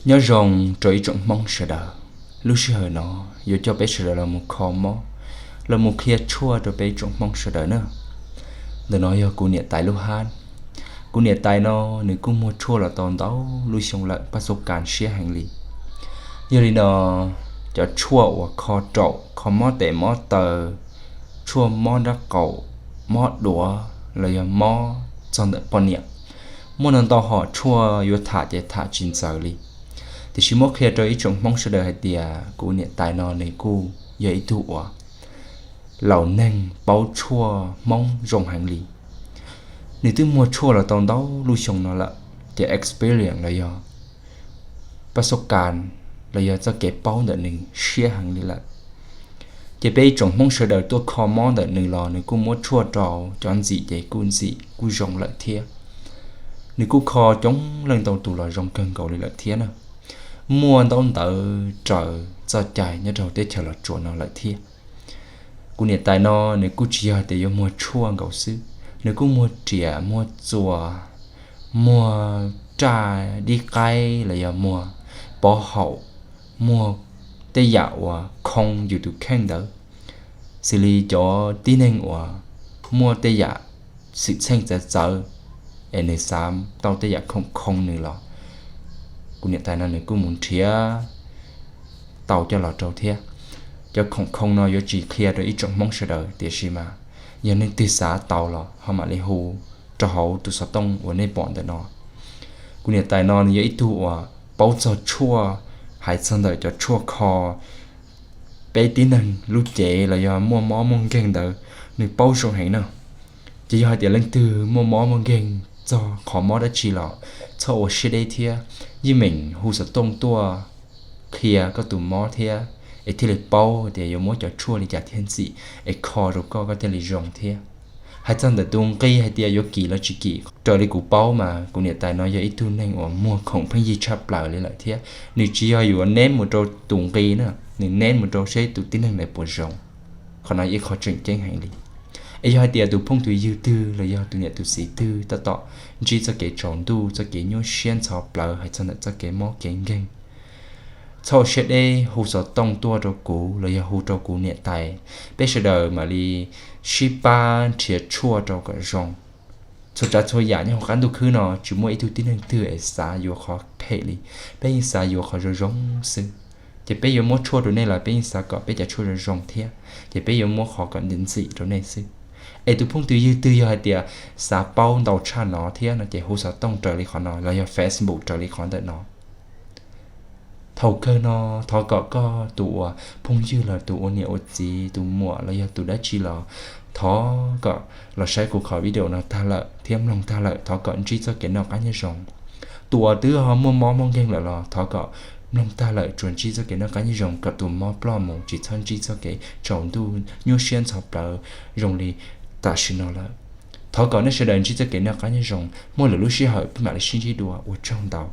Nyob zoo rau ib tsoom Hmoob sawv daws, lub sij hawm no yuav coj peb sawv daws los mus kho mob, los mus qhia tshuaj rau peb tsoom Hmoob sawv daws na. Ntawm no yog kuv niam tais lub hab. Kuv niam tais no nws kuj muag tshuaj los tau ntau lub xyoo lawm, paj xub kas siab heev li. Yog li no, cov tshuaj uas kho raum, kho mob tes mob taw, tshuaj mob nrab qaum, mob duav los yog mob txog ntawm poj niam, muaj ntau ntau hom tshuaj yuav tham ces tham tsis ntxaws li. Tiam sis muab qhia rau ib tsoom Hmoob sawv daws hais tias kuv niam tais no nws kuj yog ib tug uas laus neeg paub tshuaj Hmoob zoo heev li. Nws twb muag tshuaj los tau ntau lub xyoo no lawm, ces experience los yog paj xub kas los yog txoj kev paub ntawm nws siab heev li lawm. Ces peb ib tsoom Hmoob sawv daws tuaj kho mob ntawm nws los nws kuj muab tshuaj rau cov ntxim ces kuj ntxim kuj zoo lawm thiab. Nws kuj kho coob leej ntau tus los zoo kawg nkaus li lawm thiab na. Muaj ntaub ntawv raws txoj cai nyob rau teb chaws Los Tsuas no lawm thiab. Kuv niam tais no nws kuj tsis yog tias yuav muag tshuaj nkaus xwb, nws kuj muag riam, muag txuas, muag raj dib qaib los yog muag pov haum, muag tej yam uas khoo yus tus kheej ntawd, xws li cov tib neeg uas muaj tej yam xwm txheej txawv txawv es nws xav tau tej yam khoom khoo nws los, kuv niam tais no nws kuj mus nrhiav tau coj los rau thiab. Cov khoom khoo no yuav tsis qhia rau ib tsoom Hmoob sawv daws, tiam sis mas yog neeg twg xav tau los ho mam li hu rau hauv tus xov tooj uas nej pom ntawm no. Kuv niam tais no nws yog ib tug uas paub txog tshuaj, hais txog ntawm cov tshuaj kho peb tib neeg lub cev los yog muaj mob muaj nkeeg ntawd, nws paub zoo heev na. Ces yog hais tias leej twg muaj mob muaj nkeeg txog qhov mob dab tsi los txhob ua siab deb thiab, yeej meem hu xov tooj tuaj qhia koj tus mob thiab, es thiaj li paub tias yuav muab cov tshuaj li cas thiaj ntxim es kho rau koj, koj thiaj li zoo thiab. Hais txog ntawm tus nqi hais tias yuav kim los tsis kim, raws li kuv paub mas kuv niam tais no yog ib tug neeg uas muag khoom pheej yig tshaj plaws li lawm thiab. Nws tsis yog yuav neb mus rau tus nqi na, nws neb mus rau seb tus tib neeg ntawd puas zoo. Qhov no ib qho tseem ceeb heev li. Es yog hais tias tus phooj tus ywg twg los yog tus niam tus txiv twg tab tom ntsib txoj kev tsaus ntuj, txoj kev nyuaj siab ntxhov plawv hais txog ntawm txoj kev mob kev nkeeg, txhob ua siab deb, hu xov tooj tuaj rau kuv los yog hu rau kuv niam tais, peb sawv daws mam li sib pab nrhiav tshuaj rau kom zoo. Txhua tsav txhua yam nyob hauv qab ntuj khwb no tsis muaj ib tug tib neeg twg es xav yuav qhov phem li, peb yeej xav yuav qhov zoo zoo xwb. Ces peb yuav muab tshuaj rau nej los peb yeej xav kom peb cov tshuaj zoo zoo thiab, ces peb yuav muab qhov kom ntxim ntxim rau nej xwb. Es tus phooj tus ywg twg yog hais tias xav paub ntau tshaj no thiab no ces hu xov tooj raws li qhov no los yog Facebook raws li qhov ntawm no. Thaum kawg no, thov kom koj tus uas phooj ywg los tus ua niam ua txiv, tus muam los yog tus dab tsi los, thov kom los saib kuv qhov video no tag lawm thiab mloog tag lawm thov kom ntsib txoj kev noj qab nyob zoo. Tus uas twb ho muaj mob muaj nkeeg lawm los thov kom mloog tag lawm tsuas ntsib txoj kev noj qab nyob zoo, kom tus mob ploj mus tsis txhob ntsib txoj kev tsaus ntuj nyuaj siab ntxhov plawv zoo li tam sim no lawm. Thov kom nej sawv daws ntsib txoj kev noj qab nyob zoo, muaj lwm lub sij hawm peb mam li sib ntsib dua, ua tsaug ntau.